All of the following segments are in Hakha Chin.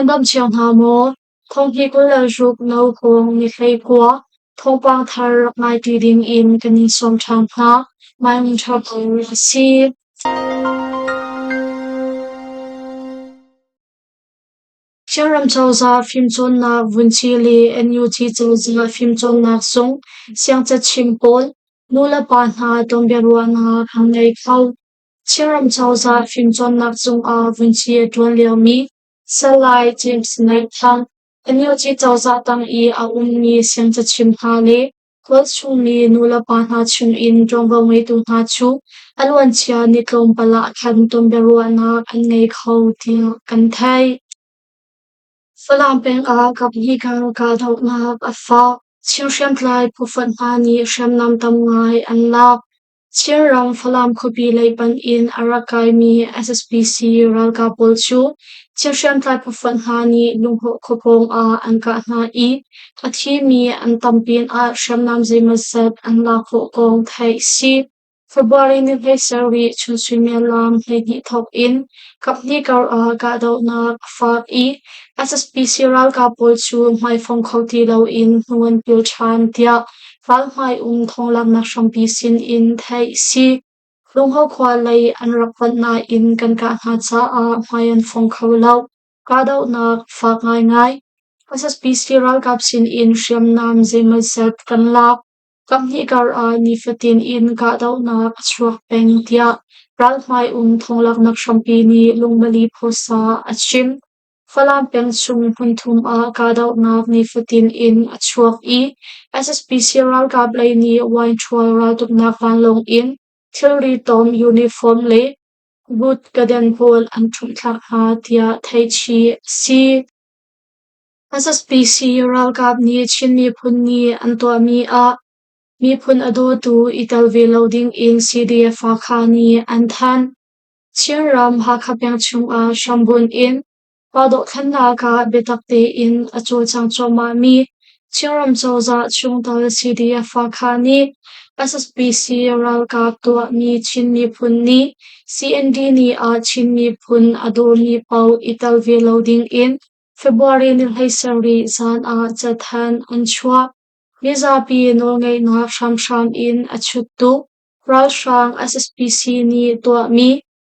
Nan dam cio hna maw? Thawnghi 26 no kong ni 19 thawngpang thar rak ngaiṭi ding in kan in sawm ṭhan hna. Mai ṭha pawl a si. Chinram cozah fimcawnnak vunci le NUG cozah fimcawnnak zung siangcachim pawl nulepa hna tonbiaruahnak an ngei kho. Chinram cozah fimcawnnak zungah vunci a ṭuan liomi Salai James Naih Thang, NUG cozah tang i a ummi siangcachim hna le Tualchungmi nulepa hna chungin ṭuanvo ngeitu hna cu a luancia ni tlawmpal ah khan tonbiaruahnak an ngei kho tiah kan theih. Falam peng ah kaphnih kar kahdohnak a fak. Chin hriamtlai phufonh hna nih hriamnam tam ngai an lak. Chinram Falam khuapi lei panh in a rak kaimi SSPC ralkap pawl cu thil hriamtlai phufonh hna nih Lunghlawh khua pawng ah an kah hna i a thimi an tam pinah hriamnam zeimawzat an lak khawh kong theih a si. February ni 17 chun suimilam 12 thawk in kaphnih kar ah kahdohnak a fak i SSPC ralkap pawl cu hmaifong kho ti loin hnu an pil ṭhan tiah Ralhmai um thawnglaknak hrampi sin in theih a si. Lungho khua lei an rak panh nain kan kah hna caah hmai an fong kho lo. Kahdohnak fak ngaingai. SSPC ralkap sin in hriamnam zeimawzat kan lak. Kaphnih kar ah nifatin in kahdohnak a chuak peng tiah ralhmai um thawnglaknak hrampi nih Lungmali Phuasa a chim. Falam peng chung hmunthum ah kahdohnak nifatin in a chuak i SSPC ralkap lei nih wine-ṭhual raltuknak vanlawng in thilri tom uniform le boot kaden pawl an ṭhumhthlak hna tiah theihchih a si. SSPC ralkap nih Chin miphun nih an tuahmi ah miphun a dawtu i tel ve lo ding in CDF Hakha nih an thanh. Chinram Hakha peng chungah hrambunh in pa dohthlennak ah biatak tein a cawlcang cuahmahmi Chinram cozah chungtel CDF Hakha nih SSPC ralkap tuahmi Chin miphun nih CND ni ah Chin miphun a dawmi paoh i tel ve lo ding in February ni 17 zan ah cathanh an chuah. Mizapi nawlngeihnak hramhram in a chuttu Ralhrang SSPC nih tuahmi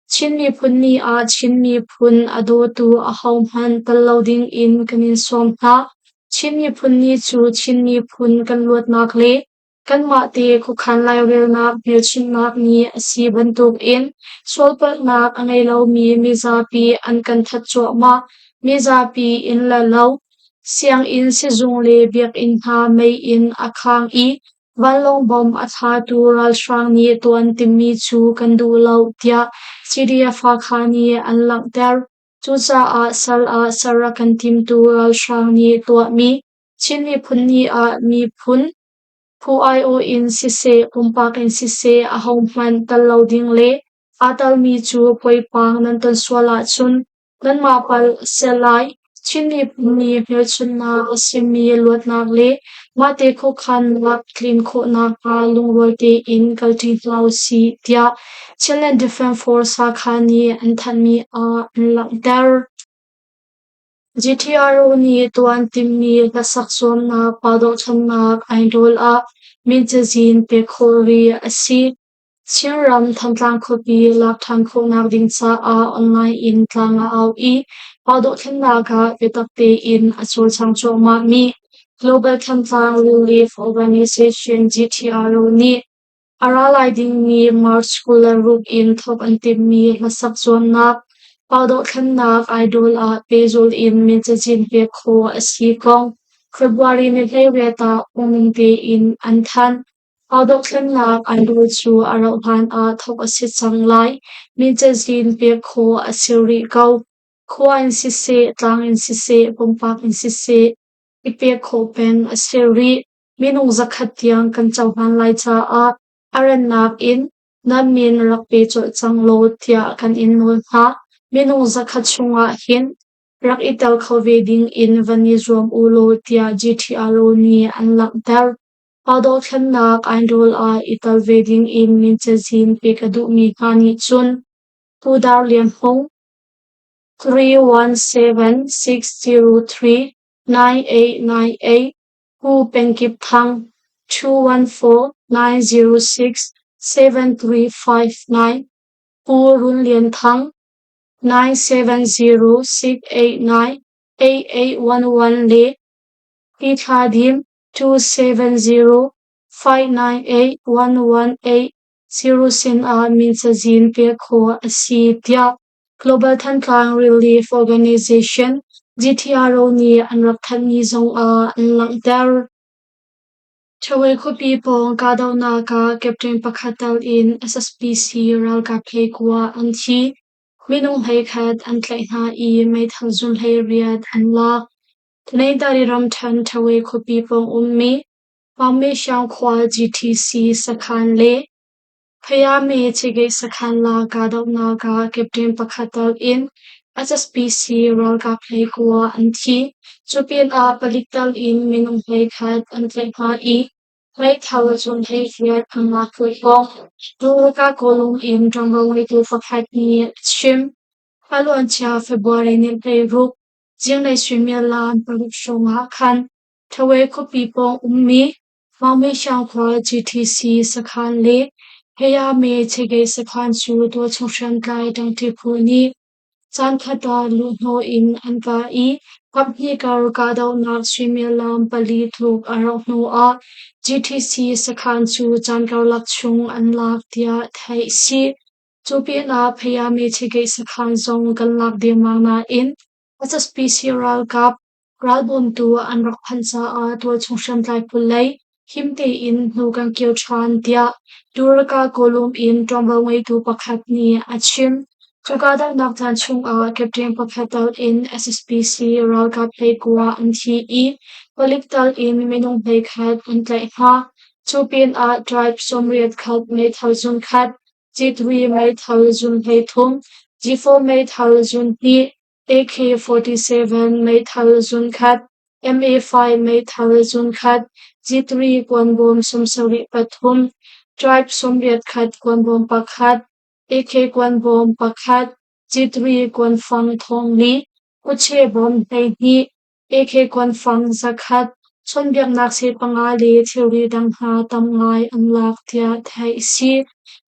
Chin Miphun Ni ah Chin miphun a dawtu ahohmanh tel lo ding in kan in sawm hna. Chin Miphun Ni cu Chin miphun kan luatnak le kanmah te khuakhan lairelnak hmelchunhnak ni a si bantukin sualpalhnak a ngei lomi mizapi an kan that cuahmah. Mizapi inn le lo, sianginn, sizung le biakinn hna mei in a khang i Vanlawng bom a thlatu ralhrang nih tuan timmi cu kan duh lo tiah CDF Hakha nih an langhter. Cucaah sal ah ser a kan timtu ralhrang nih tuahmi Chin Miphun Ni ah miphun phu aiawh in siseh, pumpak in siseh ahohmanh tel lo ding le aa telmi cu poipang nan ton sual ahcun Nanmah palh a si lai. Chin miphun nih hmelchunhnak a simi luatnak le mahte khuakhannak tlin khawh nakhnga lungrual tein kalṭi hna usih tiah Chinland Defence Force Hakha nih an thanhmi ah an langhter. GTRO nih tuan timhmi hlasak zuamnak pa dohthlennak Idol ah min cazin pek khawh rih a si. Chinram Thantlang khuapi lak ṭhan khawhnak ding caah online in tlang a au i pa dohthlennak ah biatak tein a cawlcang cuahmahmi Global Thantlang Relief Organization GTRO nih a ra lai dingmi March 26 in thawk an timhmi hlasak zuamnak pa dohthlennak idol ah pehzulh in min cazin pek khawh a si kong February ni 18 ah phungning tein an thanh. Aa dohthlennak idol cu a rauhhlan ah thawk a si cang lai. Mi cazin pek khawh a si rih ko. Khua in siseh, tlang in siseh, pumpak in siseh i pek khawh peng a si rih. Minung 100 tiang kan cohlan lai caah a rannak in nan min rak pe colh cang law tiah kan in nawl hna. Minung 100 chungah hin rak i tel kho ve ding in van i zuam u law tiah GTRO nih an langhter. Pa dohthlennak idol ah i tel ve dingin min cazin pek a duhmi hna nih cun Pu Dar Lian Hmung. 317 603 9898, Pu Peng Kip Thang 214 906 7359, Pu Run Lian Thang 970 689 8811 le Pi Thla Dim 270 598 118 0 sinah min cazin pek khawh a si tiah Global Thantlang Relief Organization GTRO nih an rak thanhmi zongah an langhter. Ṭhawei khuapi pawng kahdohnak ah captain pakhat tal in SSPC ralkap 19 an thi. Minung 11 an tlaih hna i meithal zun 18 an lak. Tanintari ramṭhen Ṭhawei khuapi pawng ummi Maungmehsiang khua GTC sakhan le Phayame Chigeh sakhan la kahdohnak ah captain pakhat tal in SSPC ralkap 19 an thi. Cu pinah palik tal in minung 11 an tlaih hna i meithal zun 18 an lak ve kong Tuluk Kawlung in ṭuanvo ngeitu pakhat nih a chim. A luancia February ni 16 zinglei suimilam 6 hrawng ah khan Ṭhawei khuapi pawng ummi Maungmehsiang khua GTC sakhan le Phayame Chegeh sakhan cu tualchung hriamtlai ṭangṭi phu nih caankhat ah luhhnawh in an kah i kaphnih kar kahdohnak suimilam 4 tluk a rauh hnuah GTC sakhan cu caan karlak chung an lak tiah theih a si. Cu pinah Phayame Chegeh sakhan zong kan lak dengmang nain SSPC ralkap Ralbawmtu an rak phanh caah tualchung hriamtlai phu lei him tein hnu kan kir ṭhan, tiah Durga Kawlum in ṭuanvo ngeitu pakhat nih a chim. Cu kahdohnak caan chungah captain pakhat tal in SSPC ralkap 19 an thi i palik tal in minung 11 an tlaih hna. Cu pinah tribe 81 meithal zun khat, G3 meithal zun 33, G4 meithal zun hnih, AK-47 meithal zunkhat, MA-5 meithal zunkhat, G3 kuanbawm 73, Tribe 81 kuanbawm pakhat, AK kuanbawm pakhat, G3 kuanfang 4, kutche bawm 12, AK kuanfang 100, chawnhbiaknak seh panga le thilri dang hna tam ngai an lak tiah theih a si.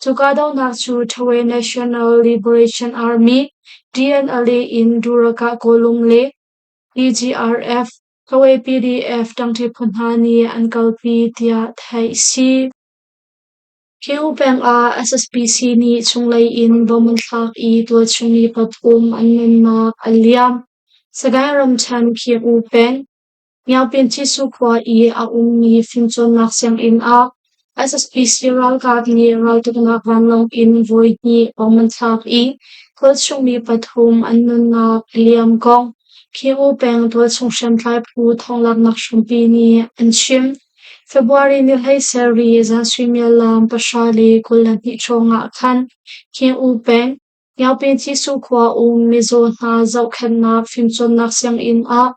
Cu kahdohnak cu Ṭhawe National Liberation Army (TNLA) in Durakah Kawlung le DGRF, Ṭhawe PDF ṭangṭi phu hna nih an kalpi tiah theih a si. Khiu peng ah SSPC nih chunglei in bom an thlak i tualchung mi pathum an nunnak a liam. Sagaing ramṭhen Khiu peng, Ngiaopin Thisu khua i a ummi fimcawnnak sianginn ah SSPC ralkap nih raltuknak vanlawng in voi hnih bom an thlak i tualchung mi pathum an nunnak a liam kong Khiu peng tualchung hriamtlai phu thawnglaknak hrampi nih an chim. February ni 17 zan suimilam 10:22 hrawng ah khan Khiu peng, Ngiaopin Thisu khua um mizaw hna zohkhenhnak fimcawnnak sianginn ah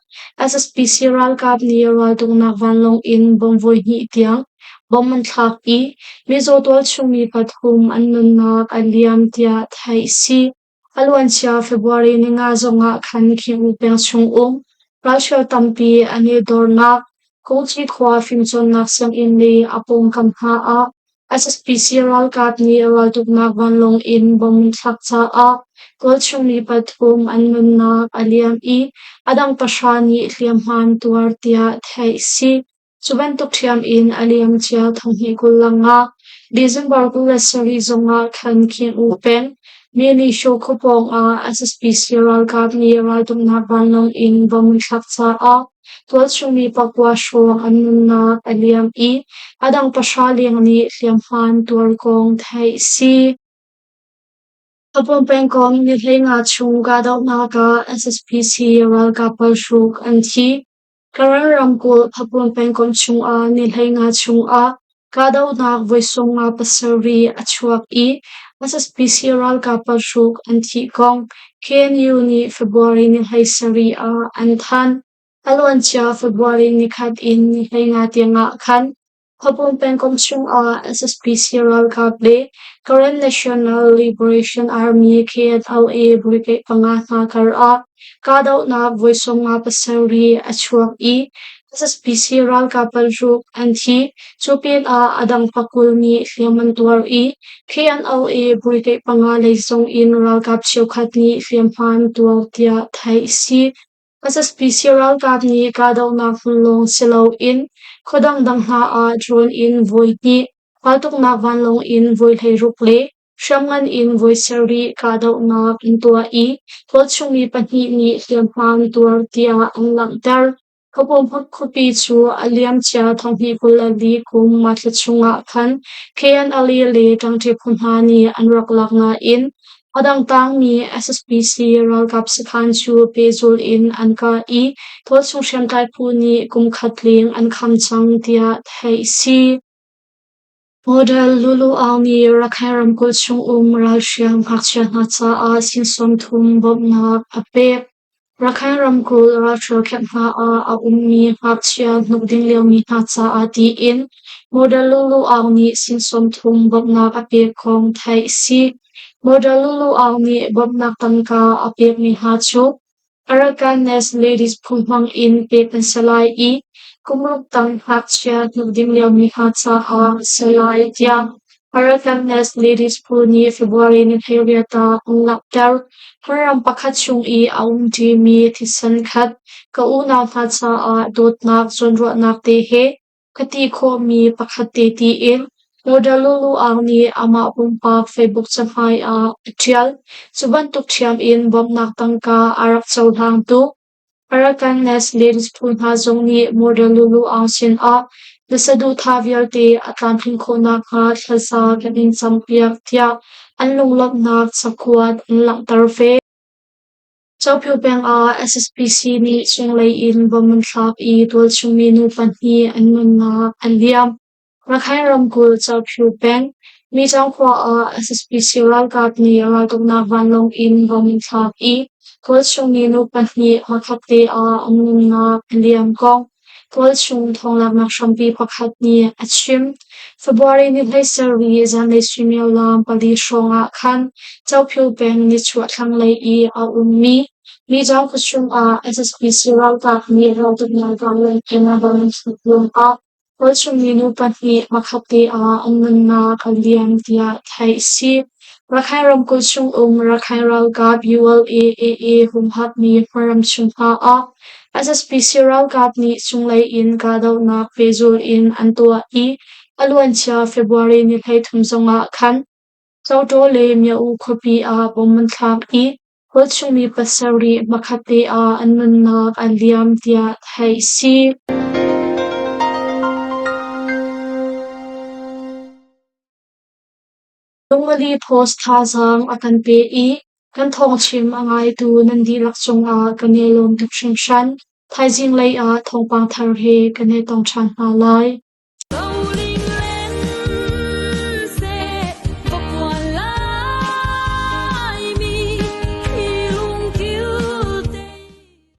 SSPC ralkap nih raltuknak vanlawng in bom voi hnih tiang bom an thlak i mizaw tualchung mi pathum an nunnak a liam tiah theih a si. A luancia February 5 zongah khan Khiu peng chungum ralhrial tampi an i dornak Kawngci khua fimcawnnak sianginn le a pawngkam hna ah SSPC ralkap nih raltuknak vanlawng in bom an thlak caah tualchung mi pathum an nunnak a liam i a dang pahra nih hliamhma an tuar tiah theih a si. Cu bantuk ṭhiam in a liamcia 2025 December 27 zongah khan Khin-U peng, Myanishaw khua pawngah SSPC ralkap nih raltuknak vanlawng in bom an thlak caah tualchung mi pakua hrawng an nunnak a liam i a dang pahra leng nih hliamhma an tuar kong theih a si. Hapon pengkomh ni 15 chung kahdohnak ah SSPC ralkap parhruk an thi. Karen ramkulh Hapon pengkomh chungah ni 15 chungah kahdohnak voi 57 a chuak i SSPC ralkap parhruk an thih kong KNU nih February ni 17 ah an thanh. A luancia February nikhat in ni 15 tiangah khan. Hpapun pengkomh chungah SSPC ralkap le Karen National Liberation Army KNLA brigade panga hna karah kahdohnak voi 57 a chuak i SSPC ralkap paruk an thi. Cu pinah a dang pakul nih hliam an tuar i KNLA brigade panga lei zong in ralkap cheukhat nih hliamhma an tuar tiah theih a si. SSPC ralkap nih kahdohnak hmun lawng si loin khua dangdang hna ah drone in voi hnih, raltuknak vanlawng in voi 16 le hriamngan in voi sarih kahdohnak an tuah i tualchung mi pahnih nih hliamhma an tuar tiah an langhter. Khuapawm khuapi cu a liamcia 2024 kum March thla chungah khan KNLA le ṭangṭi phu hna nih an rak lak nain a dang tangmi SSPC ralkap sakhan cu pehzulh in an kah i tualchung hriamtlai phu nih kum khat leng an kham cang tiah theih a si. Model Lulu Aung nih Rakhine ramkulh chungum ralhriam ngakchia hna caah sing 30 bawmhnak a pek. Rakhine ramkulh ralhrial camp hna ah a ummi ngakchia hnuk ding liomi hna caah tiin Model Lulu Aung nih sing 30 bawmhnak a pek kong theih a si. Model Lulu Aung nih bawmhnak tangka a pekmi hna cu Arakan Nest Ladies phu hmang in pek an si lai i kum ruk tang ngakchia hnuk ding liomi hna caah a si lai tiah Arakan Nest Ladies phu nih February ni 18 ah an langhter. Hmunram pakhat chung i a umṭimi thisen khat ka unau hna caah dawtnak zawnruahnak te he Ka ti khawhmi pakhat te tiin Modalulu Aung nih amah pumpak Facebook cahmai ah a ṭial. Cu bantuk ṭhiam in bawmhnak tangka a rak cohlangtu Arakan Muslims phu hna zong nih Modalulu Aung sinah na saduhthah vialte a tlamtlin khawh nakhnga thlaza kan in campiak tiah an lunglawmhnak cakuat an langhter ve. Cophiu peng ah SSPC nih cunglei in bomb an thlak i tualchung minu pahnih an nunnak an liam. Rakhine ramkulh Cophiu peng, Mizaung khua ah SSPC ralkap nih raltuknak vanlawng in bomb an thlak i tualchung minu pahnih hmakhat te ah an nunnak a liam kong tualchung thawnglaknak hrampi pakhat nih a chim. February ni 17 zanlei suimilam 4 hrawng ah khan Cophiu peng nichuah thlanglei i a ummi Mizaw khuachung ah SSPC ralkap nih raltuknak vanlawng in bomb an thlak ruangah tualchung minu pahnih hmakhat te ah an nunnak a liam tiah theih a si. Rakhine ramkulh chungum Rakhine ralkap ULA-AA humhakmi hmaram chung hna ah SSPC ralkap nih cunglei in kahdohnak pehzulh in an tuah i a luancia February ni 33 zongah khan Cotaw le Mya-U khuapi ah bomb an thlak i tualchungmi pasarih hmakhat te ah an nunnak an liam tiah theih a si. Lungmali Post thazaang a kan pe i kan thawngchim a ngaitu nan dihlak cungah kan i lawm tuk hringhran. Thaizing lei ah thawngpang thar he kan i tong ṭhan hna lai.